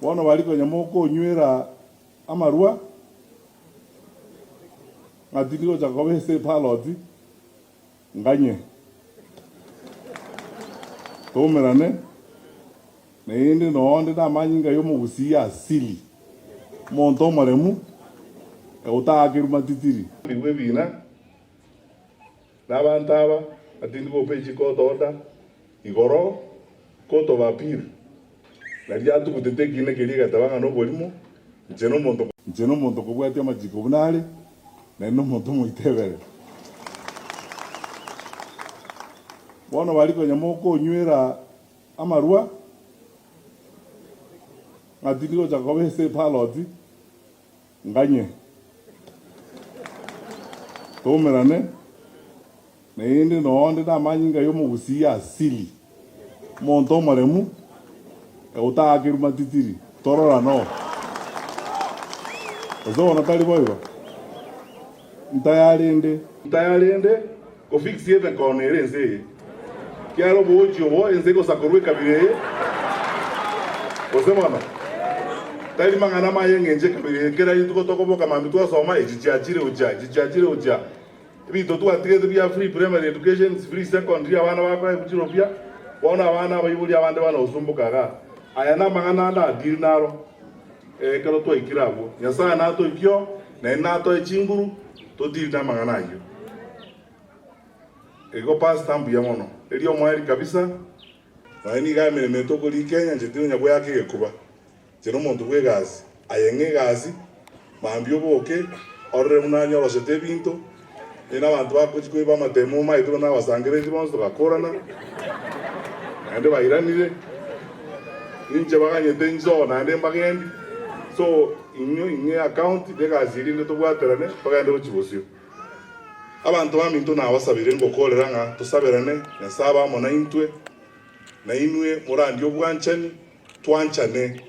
Bono baria konya mokonywera amarwa, ng'a tindi gocha koba ase epaloti, nganye toumerane, naende nonde namanyinga y'omogusii asili, omonto omoremu, otaakerwe matitiri. Igwa ebina, na abanto aba, ng'a tindi gopa echi court order, igoro court of appeal. Nario atugutete ekiina keria egateba ng'a noborimo, inche nomonto. Inche nomonto okobwatia amachiko buna are, naende nomonto omoitebere. Bono baria konya mokonywera amarwa, ng'a tindi gocha koba ase epaloti, nganye toumerane. Naende nonde namanyinga y'omogusii asili, omonto omoremu, otaakerwe matitiri, torora no. Gose bono tari boigo? Ntayarende. Ntayarende kofix emekono ere ense eye, kiagera oboochi obo ense egosakorwa ekabira eye, gose bono tari mang'ana amaya eng'encho ekabira eye, kera rituko tokoboka mambia twasoma echi chiachire gochia, echi chiachire gochia. Ebinto twatigete bia free primary education, free secondary abana bakoegwa chiropia, bono abana abaibori abande bana gosumboka igaa. Aya namang'ana ande adiri naro ekero twaikire abwo. Nyasaye natoikie oo, naende natoe chinguru totiri namang'ana ayio. Igo pastor mbuya mono. Erio omoerio kabisa, nonya nigo emeremo eye tokorika Kenya inche tinonya goeaka egekuba. Inche nomonto bw'egasi, aye ng'a egasi, mambia oboke, orore buna nyorosete ebinto, inche na abanto bagochia koiba amatemo omanyete buna nabasangereretie bonsi togakorana, naende bairanire, ninche baganyete inche oo naende mbagendi, so inwe ing'e account na egasi eria ende tobwaterane togende gochia bosio. Abanto baminto nabasabire ngokorera ng'a tosaberane, Nyasae abe amo naintwe, nainwe morandie obwanchani, Twanchane.